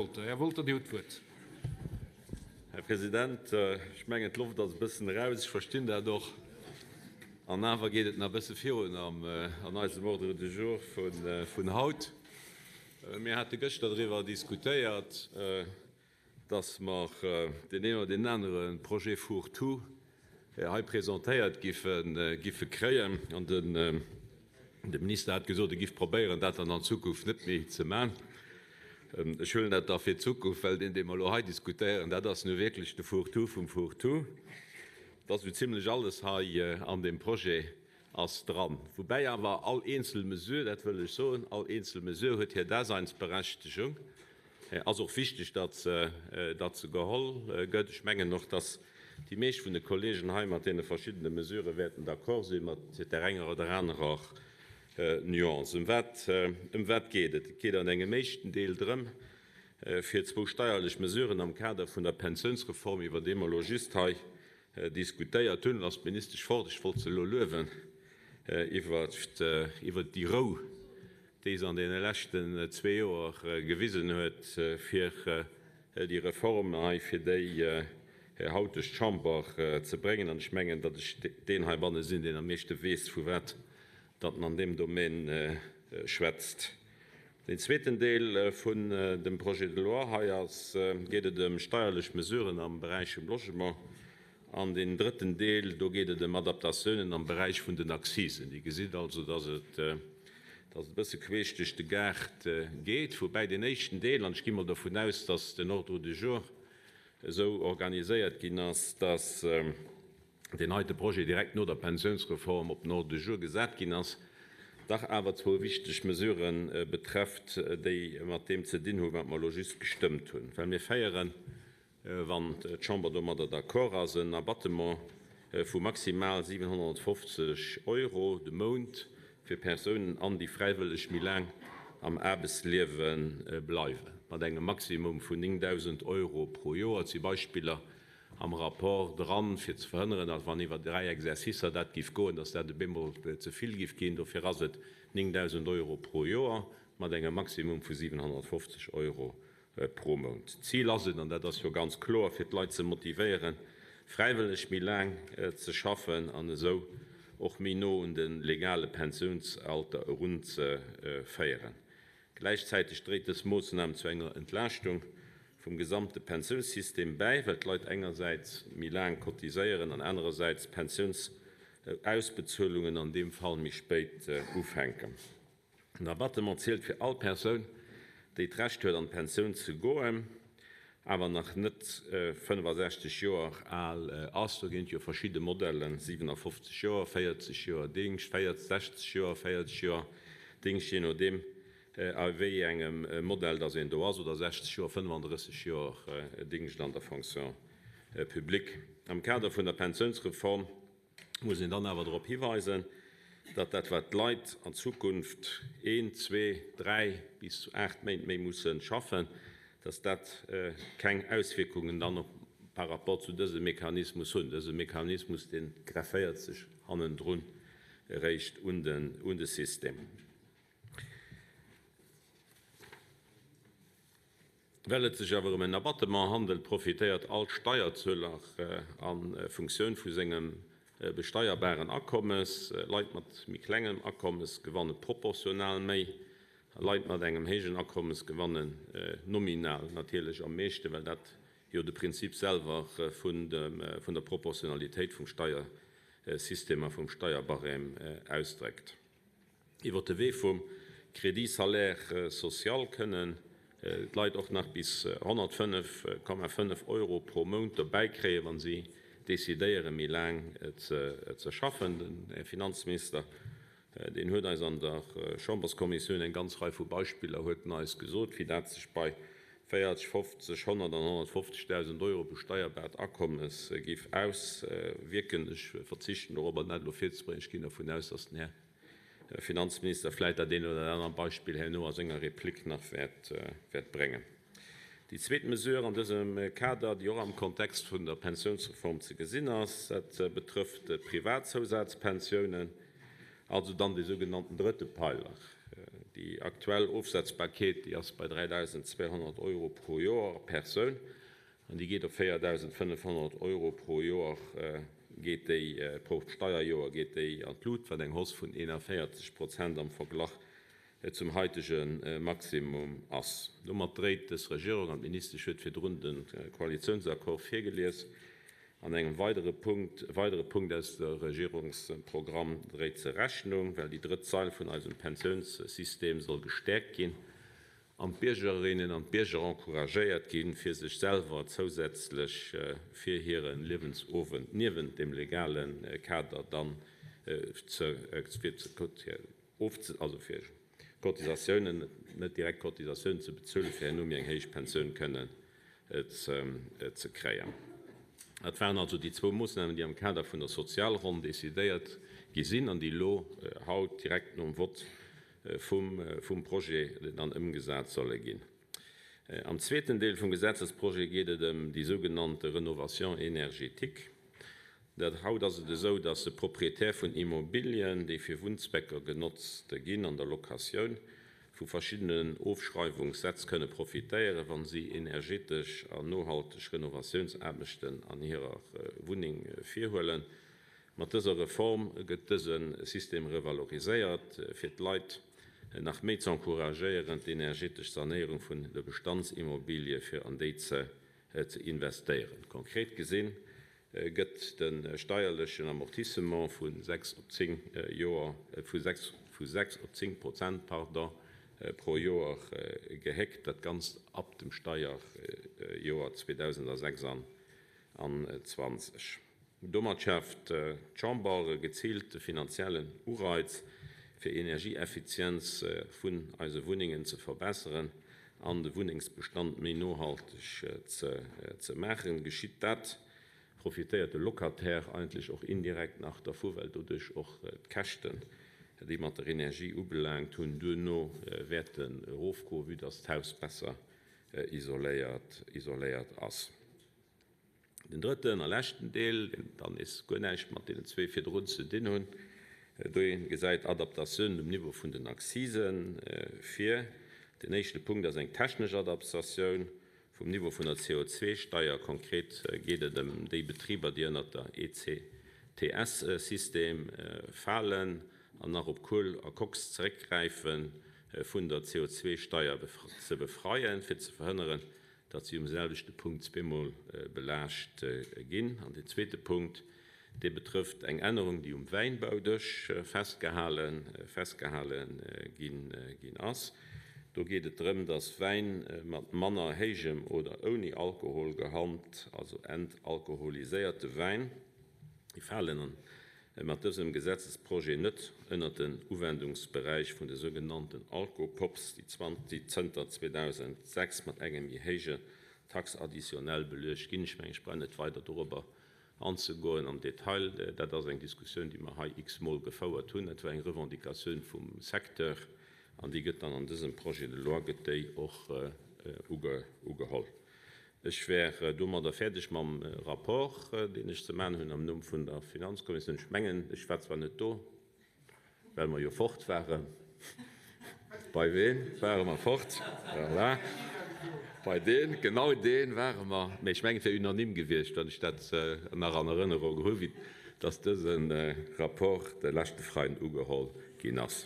Wolter. Här Wolter, Dir hutt d'Wuert. Här President, ech mengen, d'Loft ass e bëssen eraus. Ech verstinn dat och. An awer geet et nach e bësse virun an eisem Ordre du jour vun haut. Mir hate gëschter driwwer diskutéiert, dass mer deen een oder deen anere Projet fourre-tout hei presentéiert giffe kréien. An de Minister hat gesot, e giff probéieren, dat dann an Zukunft net méi ze man. Ech huelen dat da fir d'Zukunft, well deen, dee mer elo hei diskutéieren, dat ass nu wierklech de Fourre-tout vum Fourre-tout. Et ass esou zimlech alles hei an deem Projet ass dran. Woubäi awer all eenzel Mesure, dat wëll ech soen, all eenzel Mesure huet hir Daseinsberechtegung. Ass och wichteg, datt se geholl gëtt. Ech mengen och, datt déi meescht vun de Kollegen hei mat deene verschiddene Mesurë wäerten d'accord sinn, mat där enger oder anerer Nuance. Ëm wat, ëm wat geet et? Et geet an engem éischten Deel drëm, fir zwou steierlech Mesuren am Kader vun der Pensiounsreform, iwwer déi mer elo just hei diskutéiert hunn, ass d'Ministesch fort, ech wollt se elo luewen iwwert déi Rou, déi se an deene leschten zwee Joer gewisen huet, fir déi Reform hei, fir déi haut duerch d'Chamber ze bréngen. An ech mengen, datt ech deen heibanne sinn, deen am meeschte weess, vu wat datt en an deem Domaine schwätzt. Deen zweeten Deel vun dem Projet de loi hei ass, geet et ëm steierlech Mesuren am Beräich vum Logement. An deen drëtten Deel, do geet et ëm Adaptatiounen am Beräich vun den Accisen. Dir gesitt also, dass et, dass et e bësse queesch duerch de Gaart geet. Woubäi deen éischten Deel, an ech gi mol dovun aus, dass den Ordre du jour esou organiséiert ginn ass, dass deen heite Projet direkt no der Pensiounsreform op den Ordre du jour gesat ginn ass, dach awer zwou wichteg Mesurë betrefft, déi mat deem ze dinn hunn, wat mer elo just gestëmmt hunn. Well mir féieren wann d'Chamber domadder d'accord ass, en Abattement vu maximal 750 Euro de Mount fir Persounen an, déi fräiwëlleg méi laang am Aarbechtsliewe bleiwen, mat engem Maximum vun 9.000 Euro pro Joer. Et si Beispiller am Rapport dran, fir ze verhënneren, datt wann iwwer dräi Exercicer dat géif goen, datt dat op eemol ze vill géif ginn. Dofir ass et 9.000 Euro pro Joer mat engem Maximum vu 750 Euro pro Mount. D'Zil ass et, an dat ass jo ganz kloer, fir d'Leit ze motivéieren, fräiwëlleg méi laang ze schaffen an esou och méi no un de legale Pensiounsalter erunzeféieren. Gläichzäiteg dréit dës Moossnam zu enger Entlaaschtung vum gesamte Pensiounssystem bäi, well d'Leit engersäits méi laang cotiséieren an anerersäits d'Pensiounsausbezuelungen an deem Fall méi spéit ufänken. Den Abattement zielt fir all Persoun, déi d'Recht huet an d'Pensioun ze goen, awer nach net 65 Joer al ass. Do ginn et jo verschidde Modellen, 57 Joer, 40 Joer Dingscht, 60 Joer, 40 Joer Dingscht, jee nodeem a wéi engem Modell dass een do ass, oder 60 Joer, 35 Joer Dingscht an der Fonction publique. Am Kader vun der Pensiounsreform muss een dann awer drop hiweisen, datt dat, wat d'Leit an Zukunft een, zwee, dräi bis zu aacht Méint méi musse schaffen, datt dat keng Auswierkungen dann och par rapport zu dësem Mechanismus hunn. Dëse Mechanismus, dee grefféiert sech hannendrun eréischt un de System. Well et sech awer ëm en Abattement handelt, profitéiert all Steierzueler a Funktioun vu sengem besteierbaren Akommes. Leit mat méi klengem Akommes gewanne proportional méi, a Leit mat engem héijen Akommes gewannen nominal natierlech am meeschten, well dat jo de Prinzip selwer vun der Proportionalitéit vum Steiersystem a vum Steierbarème ausdréckt. Iwwer de Wee vum Crédit salaire social kënnen d'Leit och nach bis 105,5 Euro pro Mount dobäi kréien, wa si decidéieren, méi laang ze schaffen. Den Här Finanzminister, deen huet eis an der Chamberskommissioun eng ganz Rei vu Beispiller huet en eis gesot, wéi dat sech bei 40, 50, 100 an 150.000 Euro besteierbaart Akommes géif auswierken. Ech verzichten dorobber, dat elo virzebréngen. Ech ginn dervun aus, dass den Här Finanzminister vläicht dat eent oder dat anert Beispill herno a senger Replik nach wäert bréngen. Déi zweet Mesure an dësem Kader, déi och am Kontext vun der Pensiounsreform ze gesinn ass, dat betrëfft d'Privatzousazpensiounen, also dann dee sougenannten drëtte Peiler. Déi aktuell Ofsetzbarkeet, déi ass bei 3.200 Euro pro Joer a Persoun an déi geet op 4.500 Euro pro Joer geet déi, pro Steierjoer geet déi an d'Lut, wat eng Hausse vun 41 Prozent am Verglach zum haitege Maximum ass. Domat dréit dës Regierung, an d'Ministesch huet virdrun de Koalitiounsaccord virgelies, an engem weidere Punkt, weidere Punkt aus de Regierungsprogramm dréit se Rechnung, well déi drëtt Sail vun eisem Pensiounssystem soll gestäerkt ginn an d'Biergerinnen an d'Bierger encouragéiert ginn, fir sech selwer zousätzlech fir hire Liewensowend niewent dem legale Kader dann ze, fir ze, ofze, also fir Cotisatiounen, net direkt Cotisatiounen ze bezuelen, fir herno méi eng héich Pensioun kënnen ze kréien. Dat waren also déi zwou Moossnamen, déi am Kader vun der Sozialronn decidéiert gi sinn an déi elo haut direkt nom Vott vum Projet dann ëmgesat solle ginn. Am zweeten Deel vum Gesetzesprojet geet et ëm déi sougenannte Rénovation énergétique. Dat haut ass et esou, dass de Proprietär vun Immobilien, déi fir Wunnzwecker genotzt ginn, an der Locatioun vu verschiddenen Ofschreiwungssätz kënne profitéieren, wa si energetesch an nohalteg Renovatiounsaarbechten an hirer Wunneng virhuelen. Mat dëser Reform gëtt dëse System revaloriséiert, fir d'Leit nach méi z'encouragéieren, d'energetesch Sanéierung vun de Bestandsimmobilie fir an déi ze investéieren. Konkret gesinn gëtt de steierlechen Amortissement vu 6 op 10 Joer, vu 6, vu 6 op 10 Prozent, pardon, pro Joer gehéckt, dat Ganzt ab dem Steierjoer 2026. Domat schaaft d'Chamber e geziilte finanziellen Ureiz, fir Energieeffizienz vun eise Wunnengen ze verbesseren an de Wunnengsbestand méi nohalteg ze maachen. Geschitt dat, profitéiert de Locataire eigentlech och indirekt nach dervu, well doduerch och d'Käschten, déi mat der Energie ubelaangt hunn, duerno wäerten erofgoen, vue dass d'Haus besser isoléiert ass. Den drëtten a leschten Deel, deen dann nees guer näischt mat deenen zwee virdrun ze dinn hunn, dee gesäit Adaptatiounen um Niveau vun den Accisen vir. Den éischte Punkt ass eng technesch Adaptatioun vum Niveau vun der CO2-Steier. Konkret geet et ëm déi Betriber, déi ënnert der ECTS-System falen an nach op Kuel a Koks zeréckgräifen, vun der CO2-Steier ze befreien, fir ze verhënneren, datt si um selwechte Punkt zweemol belaascht ginn. An deen zweete Punkt, dee betrëfft eng Ännerung, déi um Wäinbaudësch festgehale festgehale ginn ass. Do geet et drëm, datt Wäin mat manner héijem oder ouni Alkoholgehalt, also entalkoholiséierte Wäin, déi falen an mat dësem Gesetzesprojet net ënnert den Uwendungsberäich vun de sougenannten Alkopops, déi zënter 2006 mat engem méi héije Taxe additionnelle beluecht ginn. Ech mengen, ech brauch net weider dorobber anzegoen am Detail. Dat ass eng Diskussioun, déi mer hei x-mol gefouert hunn. Dat war eng Revendicatioun vum Secteur an déi gëtt dann an dësem Projet de loi gëtt déi och ugeholl. Ech wär domadder fäerdeg mam Rapport, deen ech ze maachen hunn am Numm vun der Finanzkommissioun. Ech mengen, ech war zwar net do, well mer jo fort waren. Bei ween ware mer fort? Voilà, bei deen, genau dee ware mer. Mä ech mengen, et wär unanime gewiescht, wann ech dat nach an Erënnerung hu, wéi dass dëse Rapport de leschte Freiden ugeholl ginn ass.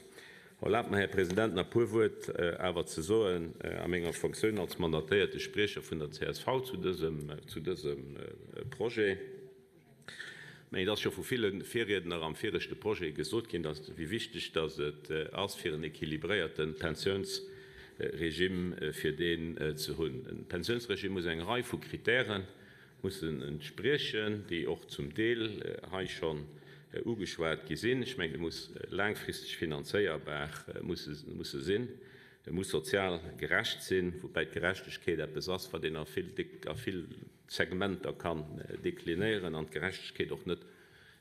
Erlaabt mer, Här President, nach e puer Wuert awer ze soen a menger Fonctioun als mandatéierte Spriecher vun der csv zu dësem, zu dësem Projet. Mä et ass scho vu ville Virriedner am viregte Projet gesot ginn, dass, wéi wichteg dass et ass, fir en équilibréierte Pensiounsregime fir deen ze hunn. E Pensiounsregime muss eng Rei vu Kritären mussen entspriechen, déi och zum Deel hei schonn ugeschwat gi sinn. Ech mengen, e muss laangfristeg finanzéierbar musse sinn, e muss sozial gerecht sinn, woubäi d'Gerechtegkeet eppes ass, wat een a vill, a vill Segmenter kann deklinéieren an d'Gerechtegkeet och net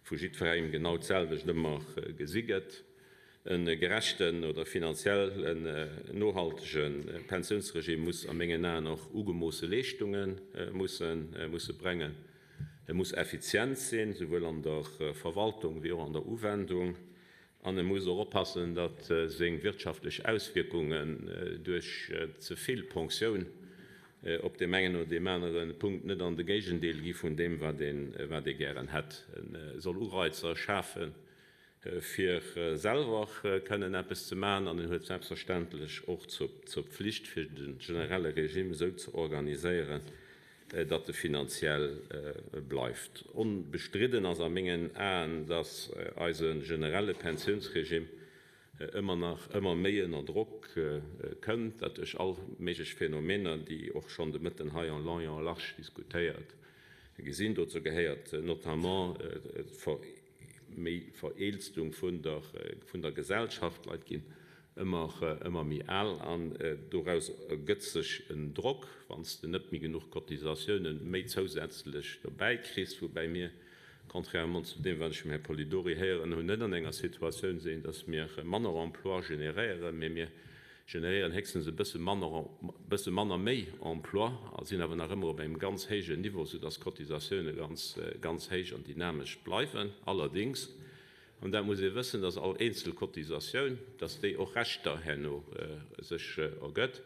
vu jiddwerengem genau d'selwecht ëmmer gesi gëtt. E gerechten oder finanziell nohaltege Pensiounsregime muss a mengen Aen och ugemoosse Leeschtunge musse bréngen. E muss effizient sinn, souwuel an der Verwaltung wéi och an der Uwendung. An e muss och oppassen, datt seng wirtschaftlech Auswierkungen duerch ze vill Ponctioun op deem engen oder deem anere Punkt net an de Géigendeel gi vun deem, wat ee gären hätt. E soll Ureizer schafen, fir selwer kënnen eppes ze maachen, an en huet selbstverständlech och zur Pflicht, fir de generelle Regime esou ze organiséieren, datt e finanziell bleift. Onbestridden ass a mengen Aen, datt eise generelle Pensiounsregime ëmmer nach ëmmer méi ënner Drock kënnt, dat duerch all méiglech Phänomener, déi och schonn de Mëtten hei en long et en large diskutéiert gi sinn. Dozou gehéiert notamment d'méi Vereelstung vun der Gesellschaft. D'Leit ginn ëmmer ëmmer méi al an doraus ergëtt sech en Drock, wann s de net méi genuch Cotisatiounen méi zousätzlech dobäi kriss, woubäi mir, contrairement zu deem wat ech vum Här Polidori héieren hunn, net an enger Situatioun sinn, datt mir manner Emploi generéieren, mee mir generéieren héchstens e bësse manner bësse manner méi Emploi a sinn awer nach ëmmer op engem ganz héijen Niveau, soudatt d'Cotisatioune ganz ganz héich an dynamesch bleiwen. Allerdéngs An dat muss ee wëssen, dass all eenzel Cotisatioun, dass déi och Rechter herno sech ergëtt,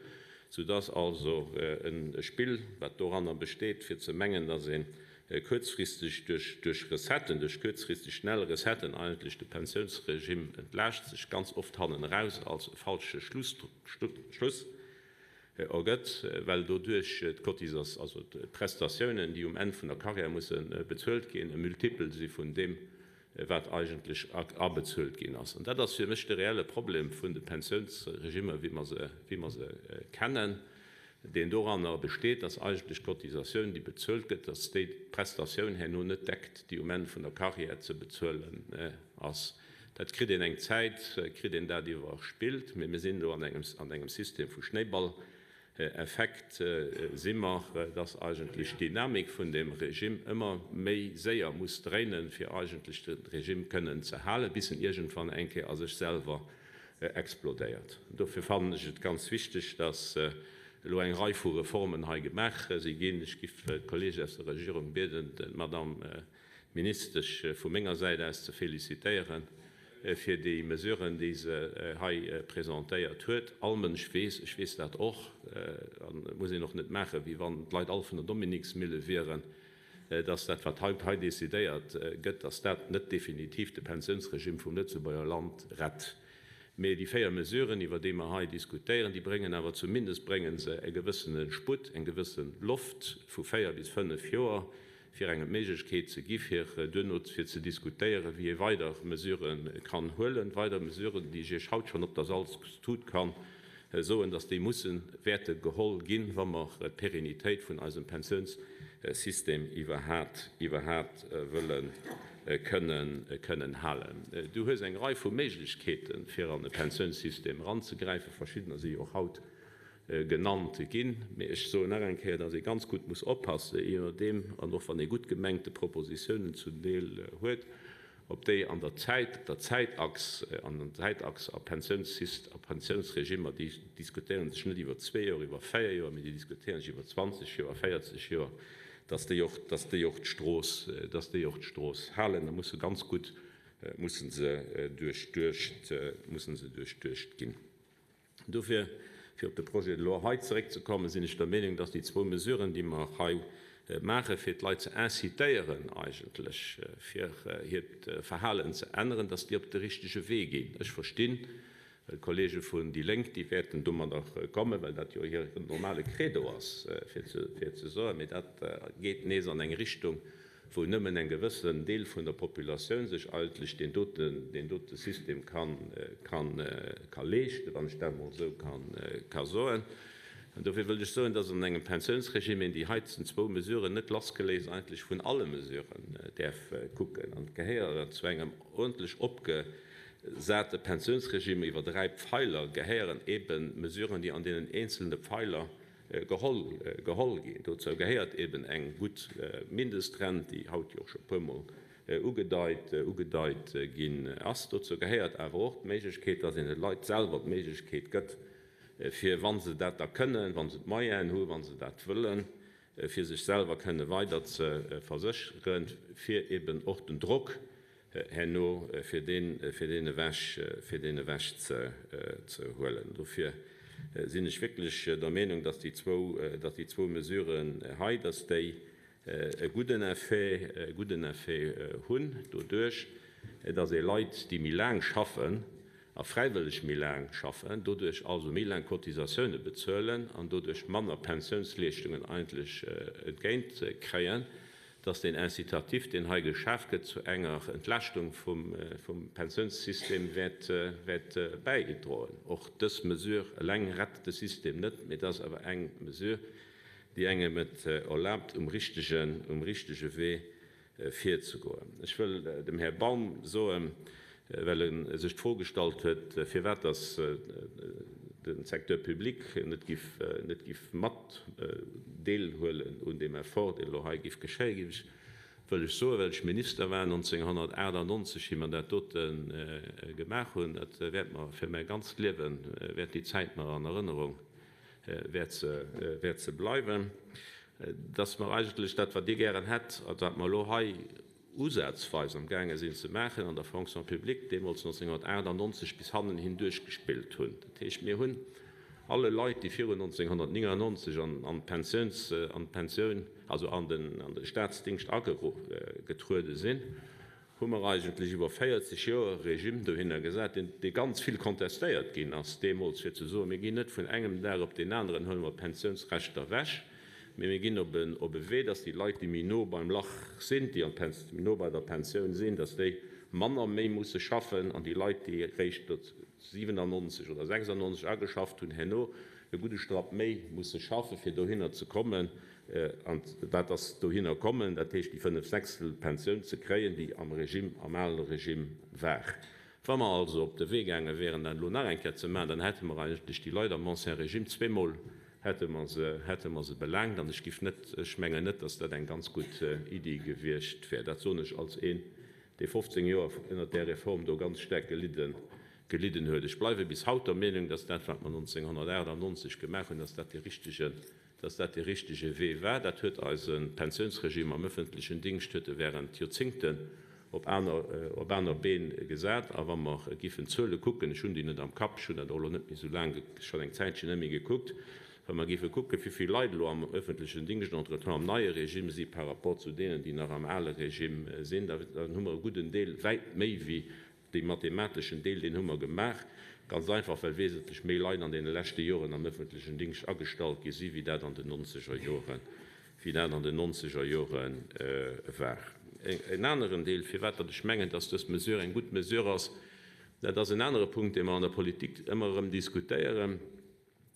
soudass also e Spill, wat doranner besteet, fir ze mengen, dass ee kuerzfristeg duerch Recetten, duerch kuerzfristeg schnell Recetten eigentlech de Pensiounsregime entlaascht, sech ganz oft hannen eraus als e falsche Schluss ergëtt, well doduerch d'Cotisas, also d'Prestatiounen, déi um Enn vun der Carrière musse bezuelt ginn, e Multiple si vun deem, wat eigentlech abezuelt ginn ass. An dat ass fir mech de reelle Problem vun de Pensiounsregimmer, wéi mer se, wéi mer se kennen, deen doranner besteet, dass eigentlech d'Cotisatioun, déi bezuelt gëtt, dass déi d'Prestatioun herno net deckt, déi um Enn vun der Carrière ze bezuelen ass. Dat kritt een eng Zäit, kritt een dat iwwerspillt, mee mir sinn elo an engem, an engem System vu Schnéiball, Effekt si mer, dass eigentlech d'Dynamik vun deem Regime ëmmer méi séier muss dréinen, fir eigentlech de Regime kënnen ze halen, bis en iergendwann eng Kéier a sech selwer explodéiert. Dofir fannen ech et ganz wichteg, dass elo eng Rei vu Reformen hei gemaach si ginn. Ech giff d'Kollegen aus der Regierung bieden, d'Madame Ministesch vu menger Säit aus ze félicitéieren fir déi Mesuren, déi se hei presentéiert huet. All Mënsch weess, ech weess dat och, an et muss een och net maachen, wéi wann d'Leit all vun der Dominiksmille wieren, dass dat, wat haut hei decidéiert gëtt, dass dat net definitiv de Pensiounsregime vum Lëtzebuerger Land rett. Mee déi 4 Mesuren, iwwer déi mer hei diskutéieren, déi bréngen awer, zumindest brénge se e gewëssene Sputt, eng gewësse Loft vu 4 bis 5 Joer, fir engem d'Méiglechkeet ze gi fir duerno fir ze diskutéieren, wéi ee weider Mesurë kann huelen, weider Mesuren, déi ech Iech haut schonn op der Salztut ka soen, dass déi musse wäerte geholl ginn, wa mer d'Pérennitéit vun eisem Pensiounssystem iwwerhat iwwerhat wëlle kënnen kënnen halen. Du hues eng Rei vu Méiglechkeeten, fir an e Pensiounssystem eranzegräifen. Verschiddener si jo och haut genannt ginn. Mee ech soen nach eng Kéier, dass ee ganz gutt muss oppassen, je nodeem, an och wann ee gutt gemengte Propositiounen zum Deel huet, ob déi an der Zäit, op der Zäitachs, an der Zäitachs a Pensiounssys-, a Pensiounsregimmer, déi diskutéiere sech net iwwer zwee Joer, iwwer véier Joer, mee déi diskutéiere sech iwwer 20 Joer, 40 Joer, dass déi och, dass déi och d'Strooss, dass déi och d'Strooss halen. Da muss se ganz gutt, musse se duerchduecht, musse se duerchduecht ginn. Dofir, fir op de Projet de loi hei zeréckzekommen, sinn ech der Meenung, dass déi zwou Mesuren, déi mer hei maachen, fir d'Leit ze incitéieren eigentlech, fir hiert Verhalen ze änneren, dass déi op de richtege Wee ginn. Ech verstinn d'Kollege vun déi Lénk, déi wäerten domadder kommen, well dat jo hiren normale Credo ass, fir ze soen, mee dat geet nees an eng Richtung, wou nëmmen eng gewëssen Deel vun der Populatioun sech eigentlech deen doten, deen dote System kann, kann, ka leeschten, wann ech dat emol esou kann, ka soen. An dofir wëllt ech soen, dass an engem Pensiounsregime een déi heiten zwou Mesuren net lassgeléist eigentlech vun alle Mesuren däerf kucken. An et gehéieren zu engem uerdentlech opgesate Pensiounsregime iwwer dräi Pfeiler gehéieren eeben Mesuren, déi an deenen eenzelne Pfeiler geholl geholl ginn. Dozou gehéiert eben eng gutt Mindestrent, déi haut jo och scho e puermol ugedeit ugedeit ginn ass. Dozou gehéiert awer och d'Méiglechkeet, dass een de Leit selwer d'Méiglechkeet gëtt, fir, wa se dat da kënnen, wa se d'Moyenen hu, wa se dat wëllen, fir sech selwer kënne weider ze versécheren, fir eben och den Drock. herno fir deen fir deen ewech fir deen ewech ze ze huelen. Dofir sinn ech wierklech der Meenung, dass déi zwou dass déi zwou Mesuren hei, dass déi e gudden Effet e gudden Effet hunn doduerch, dass ee Leit, déi méi laang schaffen a fräiwëlleg méi laang schaffen, doduerch also méi laang Cotisatioune bezuelen an doduerch manner Pensiounsleeschtungen eigentlech entgéint kréien, dass deen Incitatif, deen hei geschaf gëtt, zu enger Entlaaschtung vum Pensiounssystem wäert bäidroen. Och dës Mesure eleng rett de System net, mee et ass awer eng Mesure, déi engem et erlaabt, um richtege Wee virzegoen. Ech wëll dem Här Baum soen, well e sech d'Fro gestallt huet, firwat dass de Secteur public net giff net giff mat deelhuelen un deem Effort, deen elo hei giff geschéien, giff ech wëll ech soen, well ech Minister war 1998, wéi mer dat dote gemaach hunn, dat wäert mer fir mäi ganzt Liewe wäert déi Zäit mer an Erënnerung wäert se wäert se bleiwen, dass mer eigentlech dat, wat Dir gären hätt, wat mer elo hei usazweis am gaange sinn ze maachen an der Fonction publique, deemools 1998 bis hannenhin duerchgespillt hunn. Dat heescht, mir hunn alle Leit, déi virun 1999 an d'Pensiouns, an d'Pensioun, also an den, an de Staatsdingscht agetruede sinn, hu mer eigentlech iwwer 40 Joer e Regime dohinner gesat, deen, dee ganz vill kontestéiert ginn ass deemools, fir ze soen, mir ginn net vun engem Dag op deen aneren, huele mer d'Pensiounsrechter ewech, mee mir ginn op en, op e Wee, dass déi Leit, déi méi no beim Lach sinn, déi an d'Pens, méi no bei der Pensioun sinn, dass déi manner méi musse schaffen an déi Leit, déi eréischt 97 oder 96 ageschafft hunn, herno e gudde Strapp méi musse schaffen, fir dohinner ze kommen, An dat ass dohinner kommen, dat heescht déi Fënnefsechstel Pensioun ze kréien, déi am Regime, am ale Regime war. Wa mer also op de Wee gaange wäeren, dat elo nach eng Kéier ze maachen, dann hätte mer eigentlech déi Leit am Ancien Régime zweemol hätte mer se, hätte mer se belaangt. An ech giff net, ech mengen net, dass dat eng ganz gutt Iddi gewiescht wär. Dat soen ech als een, dee 15 Joer ënnert där Reform do ganz staark gelidden, gelidden huet. Ech bleiwe bis haut der Meenung, dass dat, wat mer 1998 gemaach hunn, dass dat dee richtege Dass dat dee richtege Wee war, dat huet eise Pensiounsregime am öffentlechen Dingscht huet e während Joerzingten op aner, op aner Been gesat. A wa mer giffen d'Zuele kucken, ech hunn déi net am Kapp, ech hunn dat och elo net méi esou laang, schonn eng Zäitchen net méi gekuckt, wa mer giffe kucken, wéi vill Leit elo am öffentlechen Dingscht entretemps am neie Regime si par rapport zu deenen, déi nach am ale Regime sinn, da hu mer e gudden Deel, wäit méi wéi Dee mathemateschen Deel, deen hu mer gemaach, ganz einfach, well wesentlech méi Leit an deene leschte Joren am öffentlechen Dingscht agestallt gi si wéi dat an den nonzeger Joren, wéi dat an den nonzeger Jore war. En aneren Deel, firwat datt ech mengen, dass dës Mesure eng gutt Mesure ass, dat ass en anere Punkt, dee mer an der Politik ëmmer erëm diskutéieren,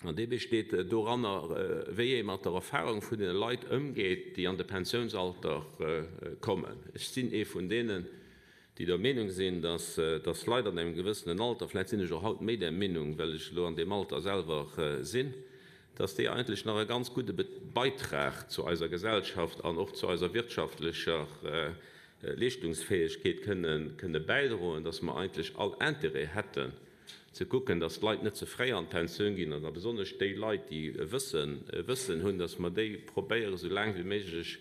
an dee besteet doranner, wéi ee mat der Erfahrung vun deene Leit ëmgeet, déi an de Pensiounsalter kommen. Ech sinn ee vun deenen, déi der Meenung sinn, dass dass Leit an engem gewëssenen Alter, vläicht sinn ech och haut méi där Meenung, well ech elo an deem Alter selwer sinn, dass déi eigentlech nach e ganz gudde Beitrag zu eiser Gesellschaft an och zu eiser wirtschaftlecher Leeschtungsfäegkeet kënne kënne bäidroen, dass mer eigentlech all Intérêt hätten ze kucken, dass d'Leit net ze fréi an d'Pensioun ginn an da besonnesch déi Leit, déi e Wëssen, e Wëssen hunn, dass mer déi probéiere sou laang wéi méiglech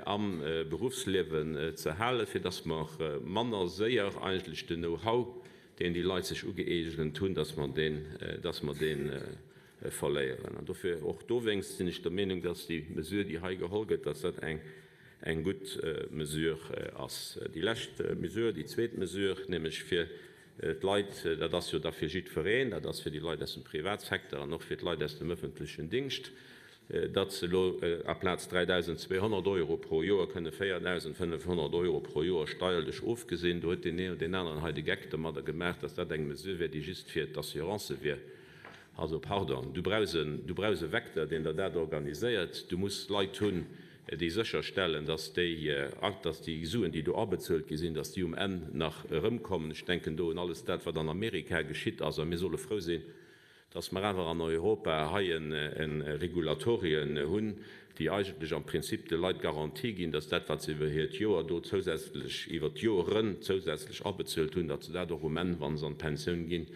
am Beruffsliewen ze halen, fir dass mer manner séier eigentlech den Know-how, deen déi Leit sech ugëeegent hunn, dass mer deen, dass mer dee verléieren. An dofir, och dowéinst sinn ech der Meenung, dass déi Mesure, déi hei geholl gëtt, dass dat eng, eng gutt Mesure ass. Déi lescht Mesure, déi zweet Mesure, nämlech fir d'Leit, dat ass jo da fir jiddwereen, dat ass fir déi Leit aus dem Privatsecteur an och fir d'Leit aus dem öffentlechen Dingscht, datt se elo aplaz 3.200 Euro pro Joer kënne 4.500 Euro pro Joer steierlech ofgesinn. Do huet deen een oder deen aneren hei de Geck domadder gemaach, datt dat eng Mesure wär, déi just fir d'Assurancë wier. Also, pardon, du brauchs en, du brauchs e Vecteur, deen der dat organiséiert. Du muss Leit hunn, déi sécherstellen, datt déi, datt déi Suen, déi do abezuelt gi sinn, datt déi um Enn nach erëmkommen. Ech denken do un alles dat, wat an Amerika geschitt ass. A mir solle frou sinn, dass mer awer an Europa hei e Regulatorien hunn, déi eigentlech am Prinzip de Leit d'Garantie ginn, dass dat, wat se iwwer hiert Joer do zousätzlech, iwwer d'Joren zousätzlech abezuelt hunn, datt se dat och um Enn, wa se an d'Pensioun ginn,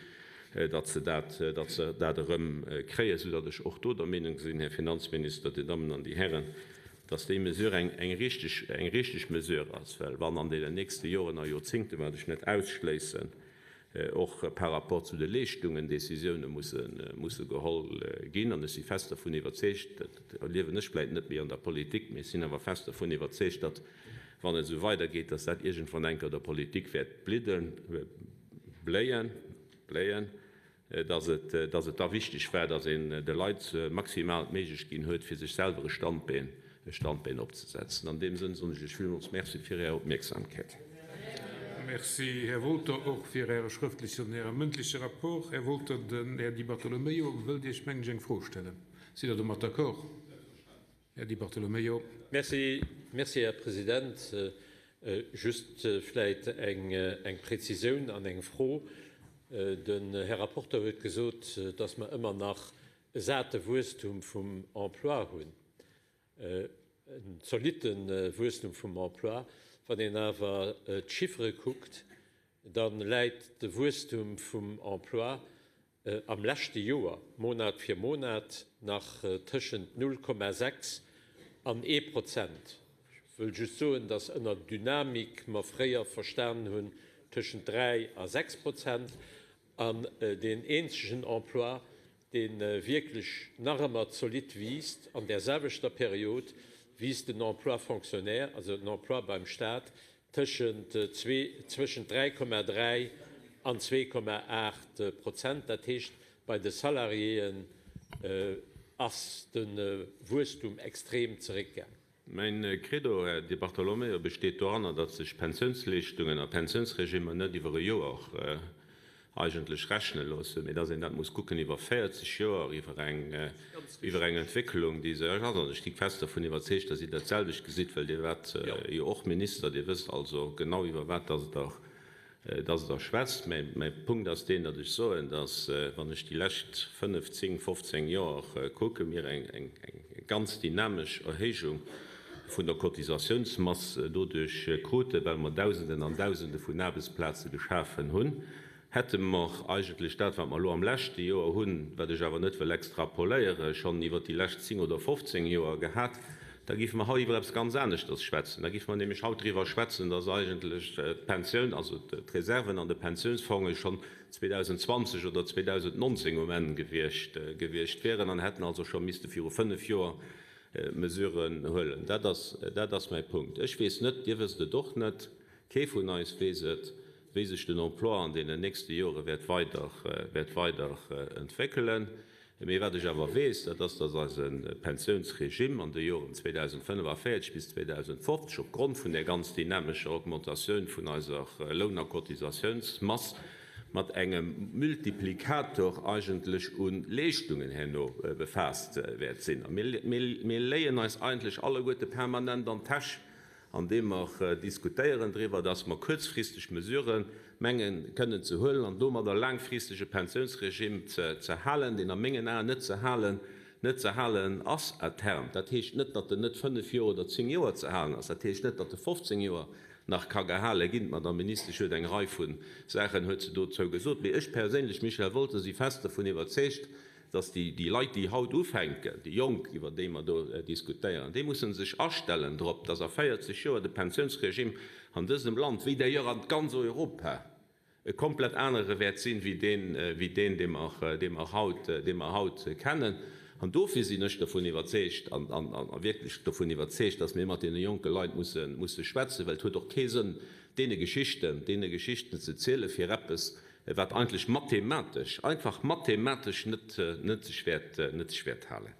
datt se dat, datt se dat erëm kréien, soudatt ech och do der Meenung sinn, Här Finanzminister, Dir Dammen an Dir Hären, dass déi Mesure eng, eng richteg, eng richteg Mesure ass, well wann an deenen nächste Joren a Joerzingten, wat ech net ausschléissen, och par rapport zu de Leeschtungen Décisioune musse, musse geholl ginn, an ech si fest dervun iwwerzeegt, dat erliewen ech vläicht net méi an der Politik, mee ech sinn awer fest dervun iwwerzeegt, datt, wann et esou weidergeet, datt dat iergendwann eng Kéier der Politik wäert blidden, bléien, bléien, dass et, dass et da wichteg war, dass een de Leit maximal d'Méiglech ginn huet, fir sech selwer e Standbeen, e Standbeen opzesetzen. An deem Sënn soen ech lech villmools Merci fir Är Opmierksamkeit. Merci, Här Wolter, och fir Äre schrëftlechen an Äre mëndleche Rapport. Här Wolter, den Här Di Bartolomeo wëllt Iech, mengen ech, eng Fro stellen. Sidd Der domat d'accord? Här Di Bartolomeo. Merci, merci, Här President. Just vläicht eng Präzisioun an eng Fro. Den Här Rapporteur huet gesot, dass mer ëmmer nach e sate Wuesstum vum Emploi hunn, en zolitte Wuesstum vum Emploi. Wann een awer d'Chiffere kuckt, da läit de Wuesstum vum Emploi am leschte Joer, Monat fir Monat, nach tëschent 0,6 an ee Prozent. Ech wëll just soen, dass ënner Dynamik mer fréier verstanen hunn tëschent 3 a 6 Prozent. An deen eenzegen Emploi, dee wierklech nach ëmmer zolidd wiisst an där selwechter Period, wiisst den Emploi fonctionnaire, also den Emploi beim Stat, Tëschent zwëschent 3,3 an 2,8 Prozent, dat heescht bei de Salariéen ass de Wuesstum extrem zeréckgaang. Mäin Credo, Här Di Bartolomeo, besteet doranner, datt sech Pensiounsleeschtungen a Pensiounsregimmer net iwwer e Joer eigentlech rechne loossen, mee dass een dat muss kucken iwwer 40 Joer, iwwer eng, iwwer eng Entwécklung, déi se ass. An ech gi fest dervun iwwerzeegt, dass Dir dat selwecht gesitt, well Dir waart jo och Minister, Dir wësst also genau, iwwer wat dass Der, dass Der schwätzt. Mä mäi Punkt ass deen, datt ech soen, dass, wann ech déi lescht fënnf, zéng, 15 Joer kucken, mir eng, eng ganz dynamesch Erhéijung vun der Cotisatiounsmass doduerch kruten, well mer Dausenden an Dausende vun Aarbechtsplaze geschafen hunn, hätte mer eigentlech dat, wat mer elo am leschte Joer hunn, wat ech awer net wëll extrapoléieren, schonn iwwert déi lescht 10 oder 15 Joer gehat, da géife mer haut iwwer eppes ganz aneschters schwätzen. Da géife mer nämlech haut driwwer schwätzen, dass eigentlech d'Pensioun, also d'Reserven an de Pensiounsfonge schonn 2020 oder 2019 um Enn gewiescht gewiescht wieren an hätten also scho misste viru fënnef Joer Mesuren huelen. Dat ass, dat ass mäi Punkt. Ech weess net, Dir wësst et och net, kee vun eis weess et, wéi sech den Emploi an deenen nächste Jore wäert weider, wäert weider entwéckelen. Mee wat ech awer weess, dat ass, dass eise Pensiounsregime an de Joren 2045 bis 2050 opgrond vun där ganz dynamescher Augmentatioun vun eiser Loun a Cotisatiounsmass mat engem Multiplikator eigentlech u Leeschtungen herno befaasst wäert sinn. A mir léien eis eigentlech alleguerte permanent an d'Täsch, andeem mer diskutéieren driwwer, dass mer kuerzfristeg Mesurë mengen kënnen ze huelen an domadder laangfristeg e Pensiounsregime ze halen, deen a mengen Aen net ze halen, net ze halen ass à terme. Dat heescht net, datt en net fënnef Joer oder zéng Joer ze halen ass. Dat heescht net, datt e 15 Joer nach ka gehale ginn. D'Madame Ministesch huet eng Rei vu Saachen huet se dozou gesot. Mee ech perséinlech, Michel Wolter, si fest dervun iwwerzeegt, dass déi, déi Leit, déi haut ufänken, déi Jonk, iwwer déi mer do diskutéieren, déi musse sech astellen drop, dass a 40 Joer de Pensiounsregime an dësem Land, wéi d'ailleurs an ganz Europa, e komplett anere wäert sinn, wéi deen, wéi deen, dee mer, dee mer haut, dee mer haut kennen. An dofir sinn ech dovun iwwerzeegt, an, an, a wierklech dovun iwwerzeegt, dass mir mat deene jonke Leit musse, musse schwätzen, well et huet och kee Sënn, deene Geschichten, deene Geschichten ze zielen, fir eppes, wat eigentlech mathematesch, einfach mathematesch net, net sech wäert, net sech wäert halen.